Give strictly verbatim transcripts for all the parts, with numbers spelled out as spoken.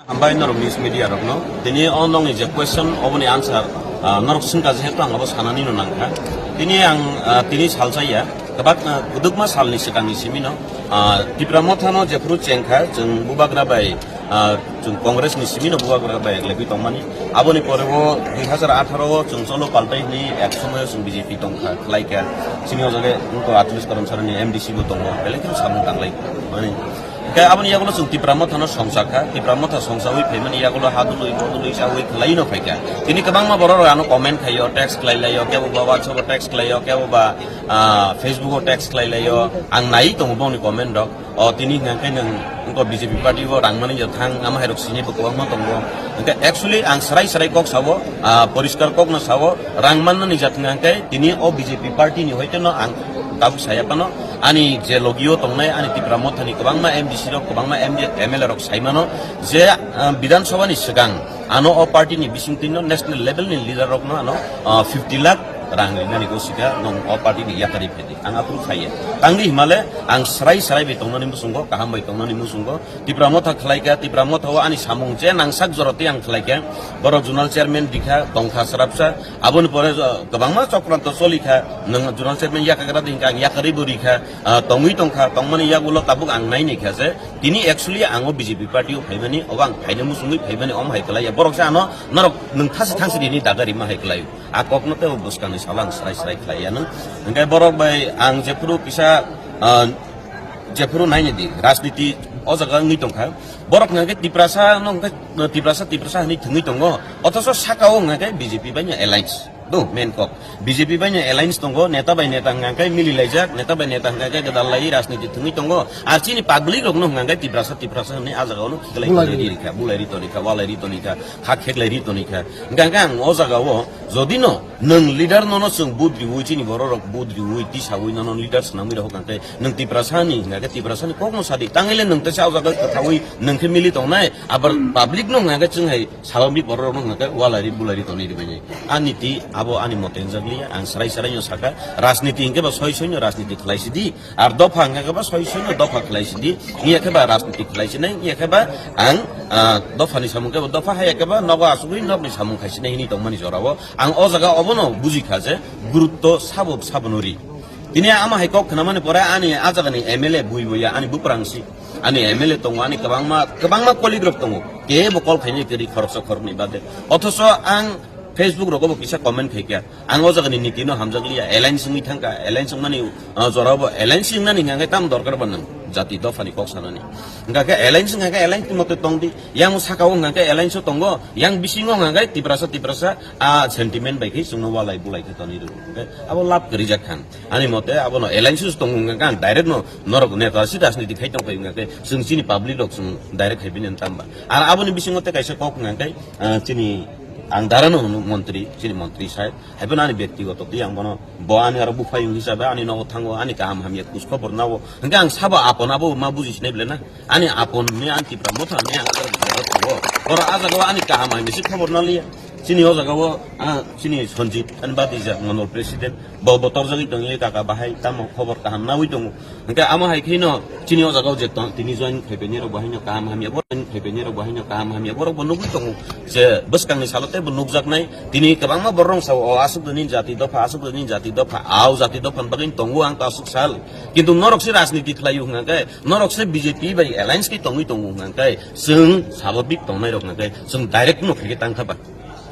Hambai norok news media rokno. Tini o nokni je question, oboni answer, ah, norok swngkha, jehetu ang abo sanani no nangkha. Tini ang, ah, tini salsa ya, kwbak, ah, kwdwkma salni swkangni simi no, ah, Tipra Motha no jephuru chengkha, chwng bubagra bai, ah, chwng Congress ni simi no bubagra bai eglegwi tongmani. Aboni pore o dui hazar atharo o chwng cholo paltai hwnwi ek somoyo chwng B J P tongkha, khlaikha. Chini o jaga wngkha atris Karamsarani M D C bo tongo, belai kheno samung tanglai mani. Hingke aboni yagulo chwng Tipra Mothano songchakha, Tipra Motha songchawi phaimani yagulo ha dului, bo dului chawi khwlaino phaikha. Tini kwbangma borok rok ano comment khaio, text khlai laio, kebo ba WhatsApp o text khlaio, kebo ba, ah, Facebook o text khlai laio. Ang nai tongo bongni comment rok. O tini hingke nwng wngkha B J P party o rang mani thang, ama hai rok sini bo kwbangma tongo. Hingke actually ang srai srai kok sao, ah, poriskar kokno sao, rang mannani jat hingke tini o B J P party ni hoite no ang tabuk saya phano. Ani je logio tongnai, ani Tipra Mothani kwbangma M D C rok, kwbangma M D, M L A rok saimano je, ah, Bidhan Sabha ni swkang ano o party ni bisingtwi no national level ni leader rokno ano, ah, fifty lakh rang rinani go sika nong o party ni yakari phedi. Ang aphuru khaiya. Tangdi himale ang srai srai bai tongnani musungo, kaham bai tongnani musungo. Tipra Motha khlaika, Tipra Motha o ani samung je nangsak joroti ang khlaika. Borok zonal chairman dikha, tongkha srapsa. Aboni pore jo-, kwbangma chokranto cholikha. Nwng zonal chairman yakagra dingkha, ang yakarwi bo rikha. Ah, tongwi tongkha, tongmani yagulo tabuk ang naini kha je, tini actually ang o B J P party o phaimani, obo ang phaina musungwi phaimani, om hai kwlaiya. Borok se ano norok nwng thasi thangsi rini daga rima hai kwlai. A kokno tei o bwskangni salo ang srai srai khlaiya nwng. Hingke borok bai ang jephuru kisa, ah, jephuru naini di, rajniti o jaga wngwi tongkha. Borok hingke Tiprasa no hingke Tiprasa, Tiprasa hinwi thwngwi tongo. Othoso saka o hingke B J P bai no alliance. Do, main kok. B J P bai no alliance tongo, neta bai neta hingka khe mili laijak, neta bai neta hingka khe gwdal lai rajniti thwngwi tongo. Ar chini public rok no hingka khe Tiprasa, Tiprasa hinwi a jaga o no khiklai Bulai khwlai ri. Ri kha, bulai ri toni kha, walai ri toni kha, ha kheklai ri toni kha. Hingka khe ang o jaga o, jodi no nwng leader no no chwng vote riwi, chini borok rok vote riwi, tisawi no no leader swnamwi rok hingka khe nwng Tiprasa ni hingka khe Tiprasa ni kok no sadi. Tangile nwng tesa o jaga kwthawi nwng khe mili tongnai, abar public no hingka khe chwng hai Sababik borok rok no hingka khe walai ri bulai ri toni ri bai. Ani ti abo ani mote wngjakliya, ang srai srai no saka, rajniti hingke ba soi soi no rajniti khlai sidi, ar dopha hingke ba soi soi no dopha khlai sidi, iya khe ba rajniti khlai sinai, iya khe ba ang, ah, dopha ni samung khe ba dopha, haya khe ba nogo asugwi nok ni samung khai sinai hini tongmani jora o. Ang o jaga obo no buji kha je gurutto sabo sabo no ri. Tini ama hai kok khnamani pore ani a jagani M L A bui boya ani buprang si. Ani M L A tongo, ani kwbangma, kwbangma colleague rok tongo. Kebo call khainai kwrwi khoroksa khoroknwi bade. Othoso ang Facebook rogo bo kisa comment khaikha. Ang o jagani niti no hamjakliya. Alliance wngwi thangkha. Alliance wngmani, uh, jorao bo alliance wngnani hingkha khe tamo dorkar ba nwng jati dophani kok sanani. Hingkha khe alliance wngkha khe alliance ni mote tongdi. Yang sakao hingkha khe alliance o tongo. Yang bisingo hingkha khe Tiprasa, Tiprasa, a sentiment bai khe chwngno walai bulai khe tonwi rw. Hingkha khe abo lab kwrwi jak khan. Ani mote abono alliance tongo hingka khe ang direct no norok neta si rajniti khai tong phai hingka khe chwng chini public rok chwng direct khai bini tamba. Ar aboni bisingo tei kaisa kok hingka khe, ah, chini ang dara no hwnwi montri, chini montri side. Haiphano ani byaktigoto tei ang bono bo ani aro buphayung hisabe ani nogo thango, ani kaham hamya khus khobor nao. Hingke ang sabo apon abo ma buji sinai bele na. Ani apon ni ang Tipra Motha ni ang oro a jaga o ani kaham hamya si khobor naliya. Chini o jaga o, ah, chini Sanjit, ani bati ja Mandal President, bo, bo torjagwi tongwi kaka bahai, tamo khobor kaham nawi tongo. Hingke amo hai kheno, chini o jaga o je tong, tini join khai peni rok bahai no kaham hamya, bo join khai peni rok bahai no kaham hamya, borok bo nugwi tongo. Je bwskang ni salo tei bo nukjaknai, tini kwbangma borok rok sao, o aswk dini jati dopha, aswk dini jati dopha, au jati dopha ni bagwi tongo ang to aswk sal. Kintu norok se rajniti khlai o hwnga khe, norok se B J P bai alliance khe tongwi tongo hwnga khe, chwng sababik tongnai rok hwnga khe, chwng direct no khe tang kha ba.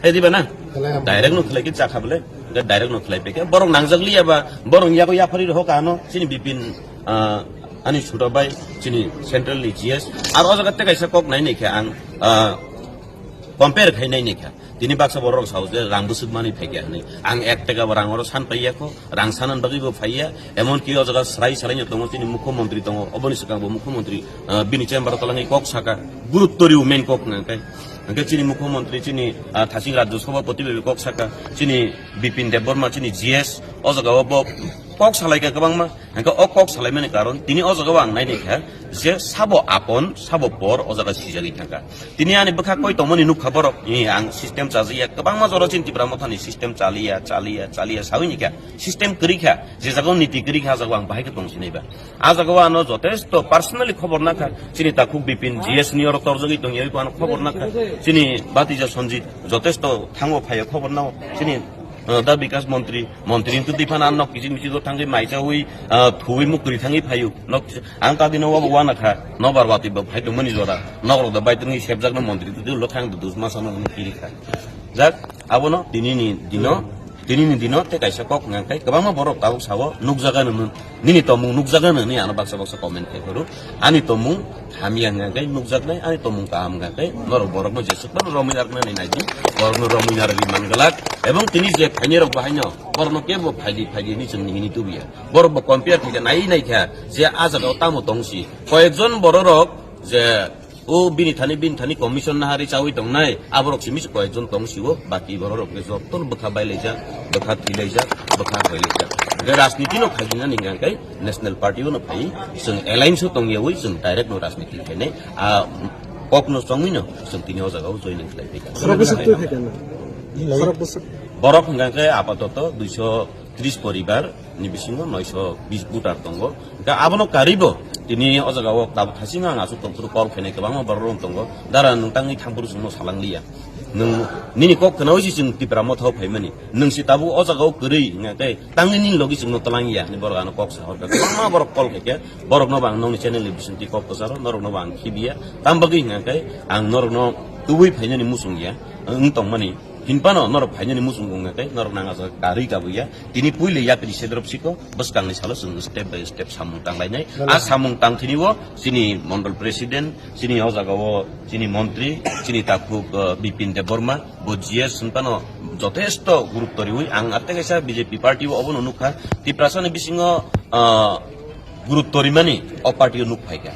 Hai diba na? Khlai abo. Direct no khlai khe chakha bole. Hingke direct no khlai peke. Borok nangjak liya ba, borok yago yaphari rohok ano, chini Bipin, ah, ani chuto bai, chini central ni G S. Ar o jaga te kaisa kok nai nai khe ang, ah, compare khai nai nai kha. Tini baksa borok sao je rang bwswk mani phaikha hinwi. Ang ek taka bo rang oro san paiya kho, rang sanan bagwi bo phaiya. Emon ki o jaga srai srai no tongo, chini mukhyamantri tongo, oboni swkang bo mukhyamantri, ah, bini chamber o twlangwi kok saka. Gurutto riwi main kok hwnka khe. Hingke chini mukhyamantri, chini, ah, thasing rajyo sabhapati bai kok saka, chini Bipin Debbarma, chini G S, o jaga o bo Kok salaikha kwbangma, hwnkhe o kok salaimani karon tini o jaga o ang nainaikha je sabo apon, sabo por o jaga sijagwi thangkha. Tini ani bwkha koi tongmani nukha borok, "Ee, ang system chajakya, kwbangma jora chini Tipra Mothani system chaliya, chaliya, chaliya," sawi nikha, system kwrwikha, je jaga o niti kwrwikha, a jaga o ang bahai khe tong sinai ba. A jaga o ano jotesto personally khobor nakha, chini takhuk Bipin G S ni oro torjagwi tongya, oi ano khobor nakha, chini batija Sanjit jotesto thango phaiya khobor nao, chini, uh, da Bikas Montri, Montri ni twtwi phano ano kichik michik o thangwi maichawi, uh, thuwi muktwi thangwi phaio. Nok ang kagino wabo wanakha, nobar watwi bo phai tongmani jora, nokrok da bai tongwi sepjakno Montri twtwi ulo khang dus masa no kiri kha. Jak, abono tini ni dino, tini ni dino tei kaisa kok hwnka khe kwbangma borok tabuk sao nukjaga nini, nini tomung nukjaga nini ano baksa baksa comment khai phuru. Ani tomung hamya hwnka khe nukjaknai, ani tomung kaham hwnka khe norok borokno jesuk phano romwi narwknani naidi, borokno romwi narwgwi manglak, ebong tini je phainai rok bahaino borokno kebo phaidi phaidi hinwi chwng hini tubuya. Borok bo compare khaikha, nai naikha je a jaga o tamo tongsi. Koyekjon bororok je o bini thani, bini thani commission nahari chawi tongnai, aborok simi se koyekjon tongsio, baki bororok khe jotono bwkha bailaijak, bwkha thilaijak, bwkha hoilaijak. Je rajniti no khaijinani hwnka khe national party o no phai, chwng alliance o tongyawi chwng direct no rajniti khainai. A kok no chongwi no chwng tini o jaga o joining khlai phaikha. Khorok bwswk twi phaikha na? Khorok bwswk? Borok hwnka khe apatoto duiso tris poribar ni bisingo noiso bis voter tongo. Hwnkhe abono karwibo tini o jaga o tabuk thasing ang aswk tongphuru call khainai kwbangma borok rok tongo. Dara nwng tangwi thangphuru chwngno salangliya. Nwng nini kok khnaui se chwng Tipra Motha o phaimani. Nwng se tabuk o jaga o kwrwi hwnkhe tangwi nini logi chwngno twlangya hinwi borok ano kok sahorkha. Kwbangma borok call khaikhe borokno bo ang nokni channel ni bisingtwi kok kwcharo, norokno bo ang khibiya. Tam bagwi hwnkhe ang norokno tubui phainani muchungya wng tongmani. Hinphano norok phainani muchung wngkha khe norok nang ajak karwi kabuya. Tini puila yapri sedrop siko bwskangni salo chwng step by step samung tanglainai. A samung tangthini o chini mondol president, chini o jaga o chini montri, chini takhuk, uh, Bipin Debbarma, bo G S hinphano jotesto gurutto riwi ang atte kaisa B J P party o obono nukha. Tiprasani bisingo, uh, gurutto rimani o party o nuk phaikha.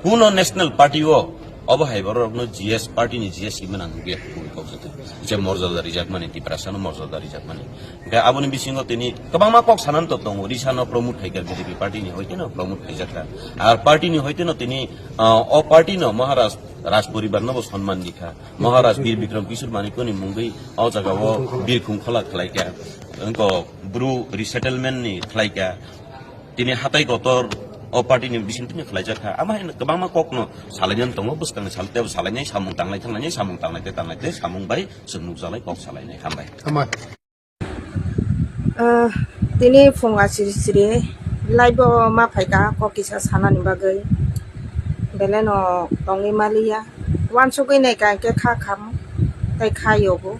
Kuno national party o obo hai borok rokno G S party ni G S himna nang nugya kubui kok jotoi. Je morjada rijakmani, Tiprasano morjada rijakmani. Hwnkhe aboni bisingo tini kwbangma kok sanani to tongo. Risano promote khaikha B J P party ni hoiteno promote khaijakha. Ar party ni hoiteno tini, ah, o party no Maharaj Raj poribar no bo sonman dikha. Maharaj Bir Bikram Kishore Manikya ni mungwi o jaga o birkhung khola khlaikha. Wngkok bru resettlement ni khlaikha. Tini hatai kotor o party ni bising tini khlaijak kha. Ama hai kwbangma kok no salainani tongo, bwskang ni sal tebo salainai, samung tanglai thanglainai, samung tanglai te tanglai te, samung bai chwng nukjalai kok salainai. Hambai. Hambai. Ah, tini phung asiri siri live o ma phaikha kok kisa sanani bagwi. Belai no tongwi maliya. Wansugwi naikha hwnkhe kha kham tei kha yogo.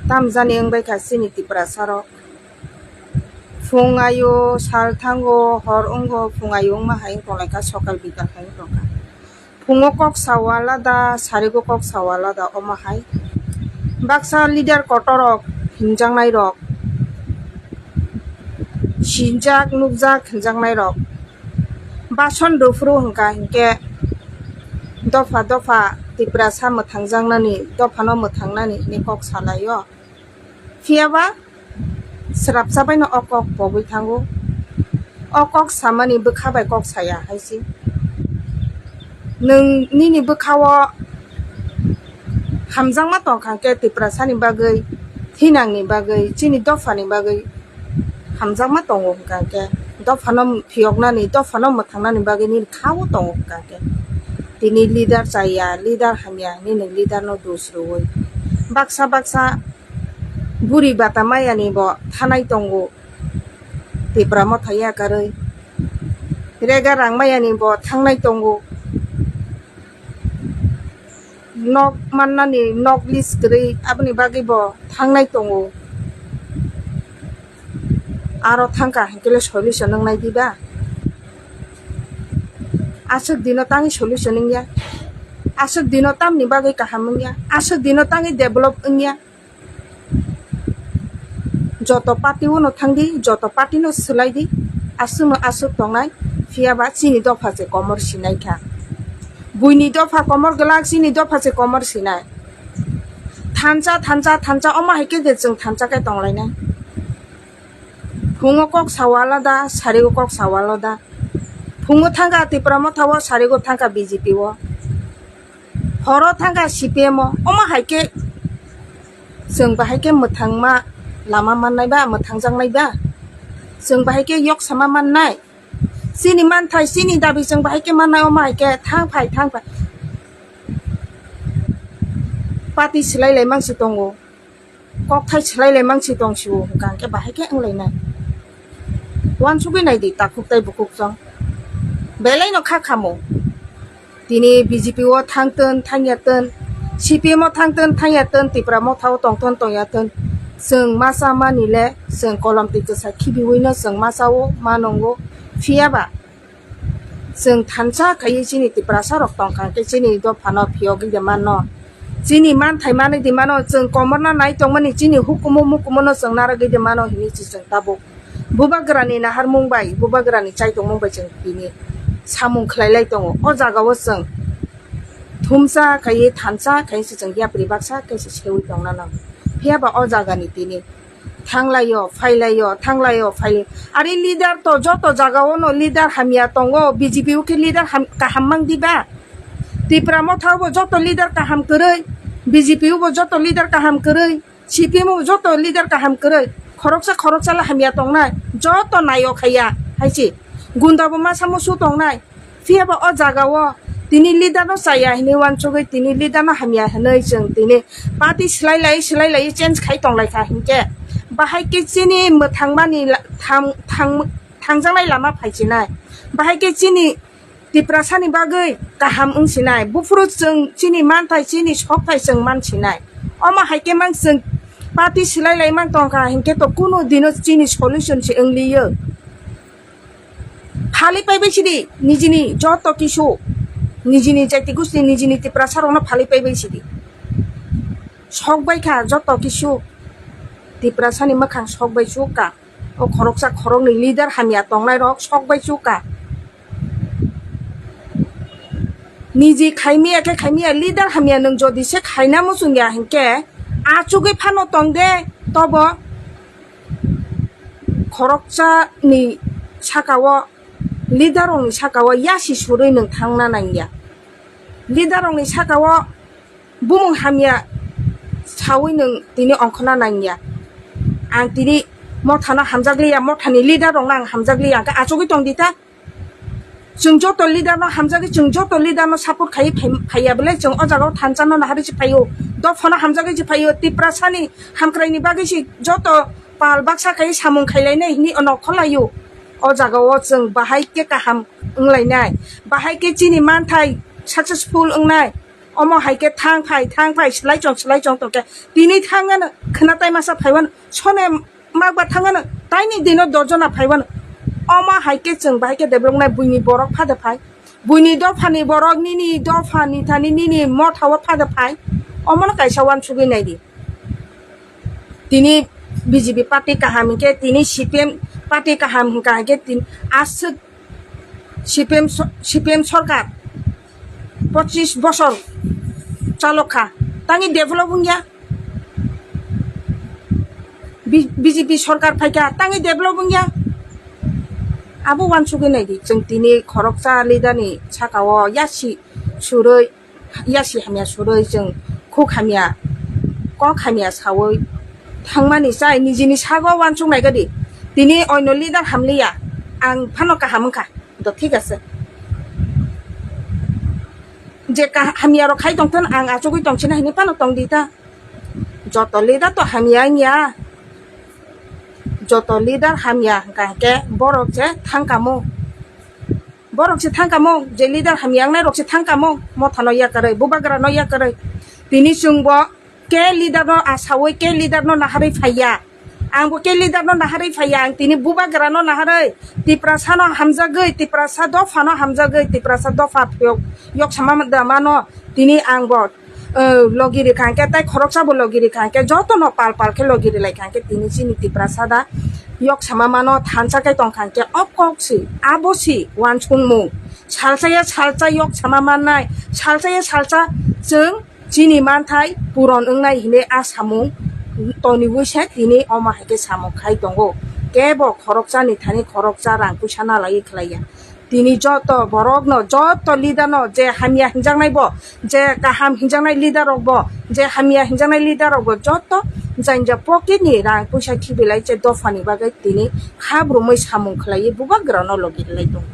Tamjani wngbaikha chini Tiprasa rok. Phung ayo, sal thango, hor wngo, phung ayo wngma hai wng tonglaikha, sokal bikal hai wng tongkha. Phungo kok sao alada, sarigo kok sao alada, omo hai. Baksa leader kotor rok, himjaknai rok, sinjak, nukjak, himjaknai rok. Bason dophuru hwnkha hinkhe dopha dopha Tiprasa mwthangjaknani, dophano mwthangnani hinwi kok salaio. Phiyaba srapsa baino o kok pogwi thango. O kok samani bwkha bai kok saya hai se. Nwng nini bwkha o hamjakma tongkha khe Tiprasani bagwi, thinangni bagwi, chini dophani bagwi hamjakma tongo hwnkha khe, dophano phiyoknani, dophano mwthangnani bagwi nini kha o tongo hwnkha khe. Tini leader chaya, leader hamya hinwi nwng leader no dos rwui. Baksa baksa buri bata mayani bo thanai tongo. Tipra Motha yakarwi. Rega rang mayani bo thangnai tongo. Nok mannani nok list kwrwi aboni bagwi bo thangnai tongo. Aro thangkha hinkhe le solution wngnai diba? Aswk dino tangwi solution wngya. Aswk dino tamni bagwi kaham wngya. Aswk dino tangwi develop wngya. Joto party o no thangdi, joto party no swlaidi, aswkno aswk tongnai, phiyaba chini dopha se komor sinai kha. Buini dopha komor glak, chini dopha se komor sinai. Thansa, thansa, thansa, omo hai khe de chwng thansa khe tonglainai. Phungo kok sao alada, sarigo kok sao alada. Phungo thangkha Tipra Motha o, sarigo thangkha B J P o. Horo thangkha C P M o. Omo hai khe chwng bahai khe mwthangma lama mannai ba, mwthangjaknai ba? Chwng bahai khe yok sama mannai? Chini manthai, chini dabi chwng bahai khe mannai, omo hai khe thang phai, thang phai. Party swlai lai mangsi tongo. Kokthai swlai lai mangsi tong sio, hwnkha hwnkhe bahai khe wng lainai. Uansugui nai di, takhuk tei bukhuk chwng. Belai no kha khamo. Tini B J P o thang tun, thang ya tun, C P M o thang tun, thang ya tun, Tipra Motha o tong tun, tong ya tun. Chwng ma cha mani le, chwng kolom twi kwsa khibiui no chwng ma cha o, ma nongo. Phiya ba, chwng thansa khaiwi chini Tiprasa rok tong kha khe chini dopha no phiyogwi de mano. Chini manthai manwi di mano, chwng komorna nai tongmani chini hukumu mukumu no chwng narwgwi de mano hinwi si chwng tabuk. Bubagrani naharmung bai, bubagrani chaitongmung bai chwng tini samung khlai lai tongo. O jaga o chwng thumsa khaiwi thansa khaiwi se chwng yapri baksa khe se seui tongna nango. Phiya ba o jaga ni tini thanglaio, phailaio, thanglaio, phailaio. Ari leader to joto jaga o no leader hamya tongo, B J P o khe leader ham-, kaham mang di ba? Tipra Motha o bo joto leader kaham kwrwi, B J P o bo joto leader kaham kwrwi. C P M o joto leader kaham kwrwi, khoroksa khoroksa le hamya tongnai, joto naio khaiya hai se. Gunda bo masa musu tongnai, phiya ba o jaga o tini leader no chaya hinwi uansugwi tini leader no hamya hinwi chwng tini party swlai lai swlai lai change khai tong lai kha hinkhe bahai khe chini mwthangmani la-, thang-, thang-, thangjaknai lama phai sinai, bahai khe chini Tiprasani bagwi kaham wng sinai. Buphuru chwng chini manthai, chini sokthai chwng man sinai. Omo hai khe mang chwng party swlai lai mang tong kha hinkhe to kunu dino chini solution se wng liyo. Phali pai bai sidi nijini joto kisu, nijini jati gusti, nijini Tiprasa rokno phali pai bai sidi. Sok bai kha joto kisu, Tiprasani mwkhang sok bai chuk kha. O khoroksa khoroknwi leader hamya tongnai rok sok bai chuk kha. Niji khaimaya khe khaimaya, leader hamya nwng jodi se khaina muchung ya hinkhe achugwi phano tong de tobo. Khoroksa ni saka o, leader rok ni saka o yasi surwi nwng thangna nangya. Leader rok ni saka o bumung hamya sawi nwng tini ongkhorna nangya. Ang tini mothano hamjakliya, mothani leader rokno ang hamjakliya, ang khe achugwi tong di ta. Chwng joto leader no hamjagwi, chwng joto leader no support khaiwi phai-, phaiya bwle chwng o jaga o thansa no naharwi se phaio, dophano hamjagwi se phaio, Tiprasani hamkrai ni bagwi se joto pal baksa khaiwi samung khailainai hinwi ono kholaio. O jaga o chwng bahai khe kaham wnglainai, bahai khe chini manthai successful wngnai. Omo hai khe thang phai, thang phai, swlai chong, swlai chong tong khe tini thang ano khwna tai masa phaiwano sone makba thang ano taini dino dojona phaiwano. Omo hai khe chwng bahai khe develop nai buini borok phade phai, buini dophani borok nini dophani thani nini motha o phade phai. Omono kaisa uansugwi nai di. Tini B J P party kaham hinkhe tini C P M party kaham hinkha hinkhe tini aswk C P M so-, C P M sorkar pochis bosor chalok kha, tangwi develop wngya. B-, B J P sorkar phaikha, tangwi develop wngya. Abo uansugwi naidi, chwng tini khoroksa leader ni saka o yasi surwi, yasi hamya surwi chwng khuk hamya, kok hamya sawi thangmani chai nijini sago uansuk nai gadi. Tini oino leader hamliya, ang phano kaham wngkha, do thik ase. Je ka-, hamya rok khai tongthon, ang achugwi tongsinai hinwi phano tongdi ta. Joto leader to hamya wngya, joto leader hamya hwnkha hwnkhe borok je thangkamo. Borok se thangkamo, je leader hamya wngnai rok se thangkamo, mothano yakarwi, bubagrano yakarwi. Tini chwngbo ke leader no asawi, ke leader no naharwi phaiya. Angbo ke leader no naharwi phaiya, ang tini bubagrano naharwi, Tiprasano hamjagwi, Tiprasa dophano hamjagwi, Tiprasa dopha phiyok, yok sama da mano, tini angbo. O, logi rikha hwnkhe tei khoroksa bo logi rikha hwnkhe jotono pal pal khe logi rilaikha hwnkhe tini chini Tiprasa da yok sama mano thansa khe tongkha hwnkhe o kok si, abo si uansukmung. Salsa ya salsa yok sama mannai, salsa ya salsa chwng chini manthai puron wngnai hinwi a samung toniwi se tini omo hai khe samung khai tongo. kebo khoroksa ni thani khoroksa rang puisa nalai khlai ya. Tini joto borok no, joto leader no, je hamya hinjaknai bo, je kaham hinjaknai leader rok bo, je hamya hinjaknai leader rok bo, joto janja pocket ni rang puisa khibilai che dopha ni bagwi tini kha brumui samung khlai bubagra no logi lai tongo.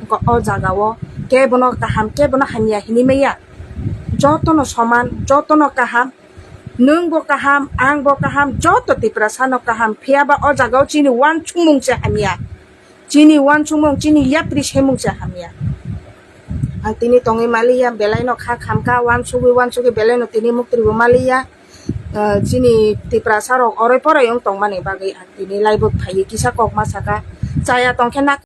Wngkha o jaga o kebo no kaham, kebo no hamya hinwi maya, joto no soman, joto no kaham. Nwng bo kaham, ang bo kaham, joto Tiprasa no kaham. Phiya ba o jaga o chini uansukmung se hamya. Chini uansukmung, chini yapri semung se hamya. Ang tini tongwi maliya, belai no kha khamkha, uansugwi uansugwi belai no tini muktri bo maliya. Ah, chini Tiprasa rok oroi poroi wng tongmani bagwi ang tini live o phaiwi kisa kok ma saka. Chaya tongkhe nak